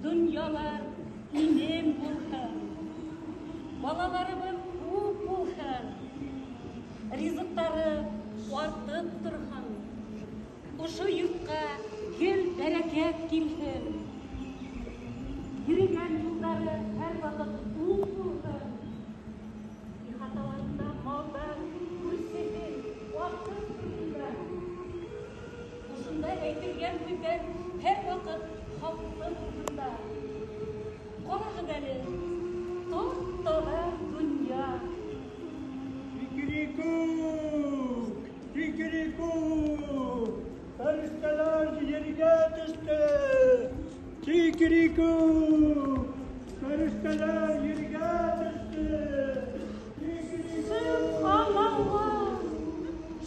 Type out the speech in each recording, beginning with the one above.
Донъялар имен булһын. Балаларыбыҙ күп булһын. Ризыҡтары артып торһон. Ошо йортҡа гел бәрәкәт килһен. Йөрөгән юлдары һәр ваҡыт уң булһын. Ихаталарында малдар үрсеһен, артып торһондар. Ошонда әйтелгән һүҙҙәр һәр ваҡыт хаҡлы булһындар. Ҡарағыҙ әле, тап-таҙа донъя. Кикерикүк! Кикерикүк! Фәрештәләр ергә төштө! Кикерикүк! Фәрештәләр ергә төштө! Сөбханалла!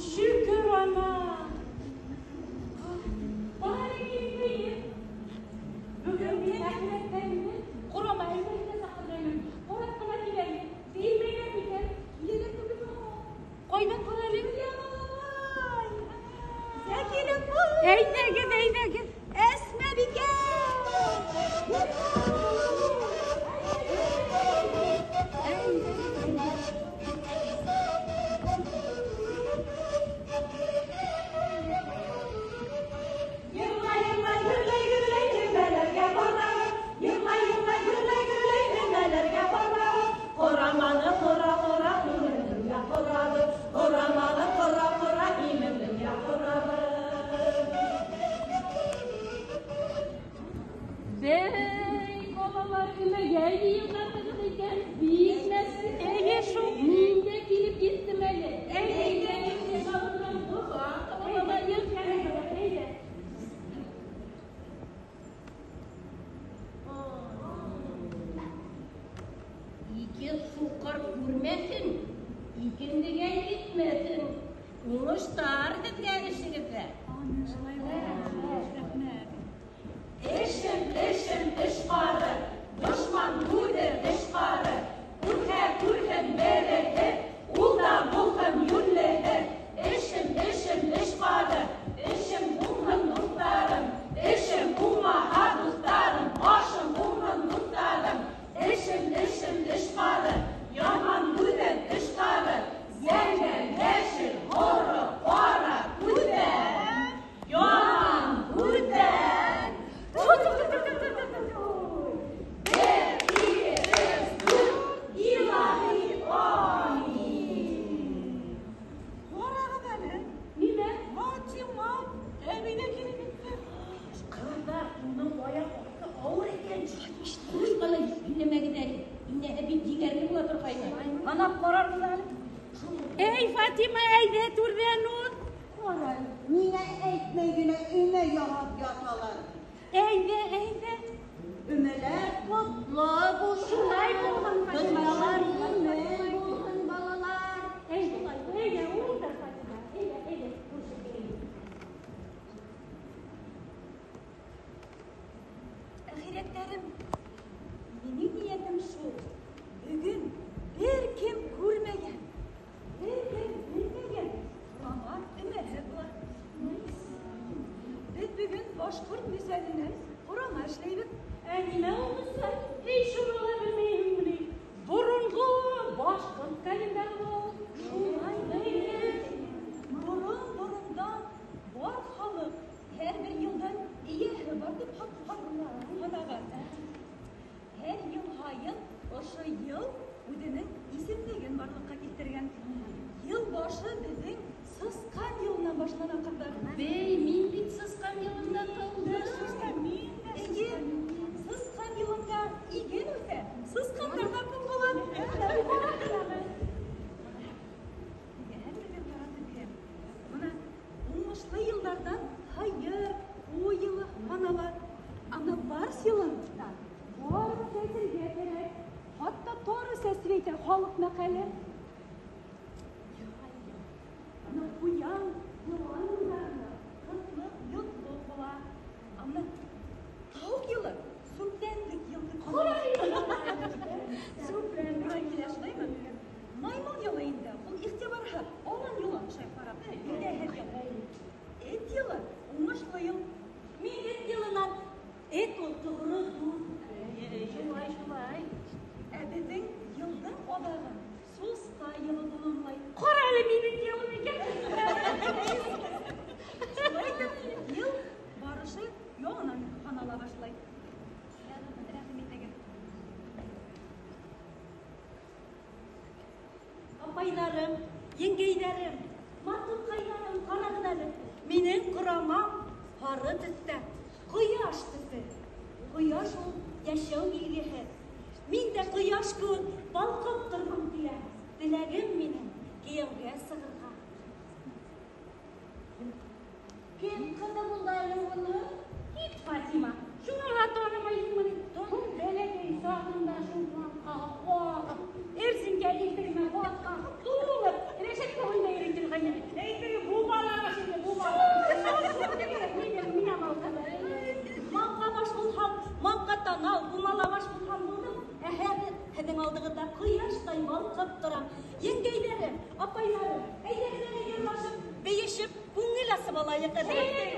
Шөкөр ана! Бара әле килеп. Бөгөн мин әхирәттәремде ҡорама өмәһенә саҡырғайным. Ҡарап ҡына киләйем. Килмәйҙәр микән? Киләләр түгелме һуң? Ҡайҙан ҡара әле? Әйҙәгеҙ, әйҙәгеҙ. Әсмәбикә! Йырлай, йырлай, гөрләй, гөрләй, өмәләргә барабыҙ. Йырлай, йырлай, гөрләй, гөрләй, өмәләргә барабыҙ. Ҡораманы ҡора, ҡора, имен донъя ҡорабыҙ. Ҡораманы ҡора, ҡора, имен донъя ҡорабыҙ. Бәй, балалар, өмәгә йыйылғанһығыҙ икән. Бик нәсел. Эйе шул. Мин дә килеп еттем әле. Әйҙә, шағынан доға ҡылып алайыҡ. Әйҙә. Ике һуҡыр күрмәһен, икендегә етмәһен. Уңыштар һеҙгә эшегеҙҙә. Эшем, эшем, эш ҡары, дошман күҙе эш ҡары. Күрһә күрһен береһе, ул да булһын йүнлеһе. Эшем, эшем, эш ҡары, эшем уңһын, дуҫтарым. Эшем уңмаһа, дуҫтарым, ашым уңһын, дуҫтарым. Эшем, эшем, эш ҡары, яман күҙҙән эш ҡары. Зәңгәр, йәшел, һоро, ҡара күҙҙән, яман күҙҙән. Ту-ту-ту-ту-ту-ту-ту. Бер, ике, өс, дүрт, илаһи амин. Ҡарағыҙ әле. Нимә? Фатима әбей ҙә килеп етте. Ҡыҙҙар, уның аяҡ аҫты ауыр икән. Ҡурҡа ла һөйләмәгеҙ әле. Инәһе бик егәрле була торғайны. Һанап ҡарарбыҙ әле. Эй, Фатима, әйҙә түрҙән уҙ. Ҡара, миңә әйтмәй генә өмә яһап яталар. Әйҙә, әйҙә. Өмәләр ҡотло булһын. Шулай булһын, Фатима. Донъялар имен булһын, балалар. Әйҙә, әйҙә, ултыр, Фатима. Әйҙә, әйҙә, күршекәйем. Әхирәттәрем, минең ниәтем шул. Бөгөн бер кем күрмәгән, бер кем белмәгән ҡорама өмәһе була. Беҙ бөгөн башҡорт мөсәленән ҡорама эшләйбеҙ. Ә нимә ул мөсәл? Эй, шуны ла белмәйһеңме ни? Боронғо башҡорт календары була ул. Шулай борон-борондан бар халыҡ һәр бер йылдың эйәһе бар тип һанаған. Һәр йыл һайын ошо йыл үҙенең исемлеген барлыҡҡа килтергән. Йыл башы беҙҙең сысҡан йылынан башлана, ҡыҙҙар. Бей, мин бит сысҡан йылында тыуҙым. Мин дә Эйе, сысҡан йылында иген үҫә, сысҡандар ҙа күп була. Һәр берегеҙ. Бына уңышлы йылдарҙан һыйыр, ҡуй йылы һанала. Ана барс йылында барын сәсергә кәрәк. Хатта тары сәсеп әйтә халыҡ мәҡәле. Ана ҡуян, йылан йылдарында ҡытлыҡ, йотлоҡ була. Ана тауыҡ йылы сүпләнлек йыл тип һанала. Сүпләнлек килә, шулаймы? Маймыл йылы инде, ул иғтибарһыҙ, алан йылан шулай ҡарап, билдәһеҙ йыл. Эт йылы уңышлы йыл. Мин эт йылынан эт ул тоғро дуҫ. һанала башлай. Рәхим итегеҙ. Апайҙарым, еңгәйҙәрем, матурҡайҙарым, ҡарағыҙ әле. Минең ҡорамам һары төҫтә, ҡояш төҫө. Ҡояш ул йәшәү билгеһе. Мин дә ҡояш кеүек балҡып торғом килә. Теләгем минең кейәүгә сығырға. Кем ҡыҙы булды әле уны? Кит, Фатима, шуны ла танымайһыңмы ни? Ул бәләкәй сағында шул маңҡаға ағып, Эрзингә илтергә батҡан, тулып, рәшәткә буйында йөрөй торғайны бит. Әйтер, бумала баш инде, бумала. Миңә Маңҡа баш булһам, маңҡа танау, бумала баш булһам булдым. Ә хәҙер һеҙҙең алдығыҙҙа ҡояштай балҡып торам. Еңгәйҙәрем, апайҙарым, әйҙәгеҙ әле йырлашып, бейешеп, күңел асып алайыҡ әле.